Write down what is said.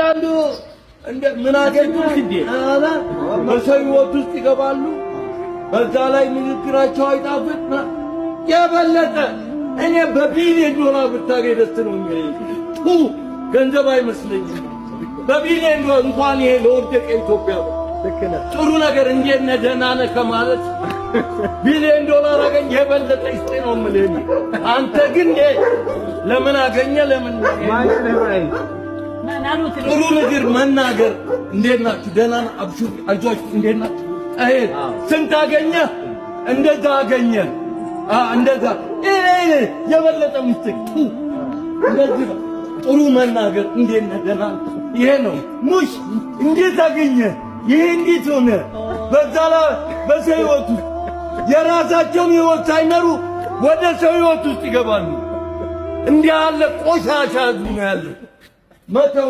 አንዳንዱ እንደ ምን አገኙ እንዴ በሰው ህይወት ውስጥ ይገባሉ። በዛ ላይ ንግግራቸው አይጣፍጥ የበለጠ እኔ በቢሊዮን ዶላር ብታገኝ ደስ ነው የሚለኝ። ገንዘብ አይመስለኝም። በቢሊዮን ዶላር እንኳን ይሄ ለወደቀ ኢትዮጵያ ጥሩ ነገር እንዴት ነህ ደህና ነህ ከማለት ቢሊዮን ዶላር አገኘ የበለጠ ይስጥ ነው የምልህ። አንተ ግን ለምን አገኘ ለምን ጥሩ ነገር መናገር እንዴት ናችሁ? ደህና አብሹ አይዟችሁ፣ እንዴት ናችሁ? አይ ስንት አገኘ? እንደዛ አገኘ፣ እንደዛ ይሄ የበለጠ ምስጢር እንደዚህ ጥሩ መናገር እንዴት ነህ? ደህና ይሄ ነው። ሙሽ እንዴት አገኘ? ይሄ እንዴት ሆነ? በዛ ላይ በሰው ህይወት ውስጥ የራሳቸውን ህይወት ሳይመሩ ወደ ሰው ህይወት ውስጥ ይገባሉ። እንዲህ ያለ ቆሻሻ ህዝብ ነው ያለው። መተው።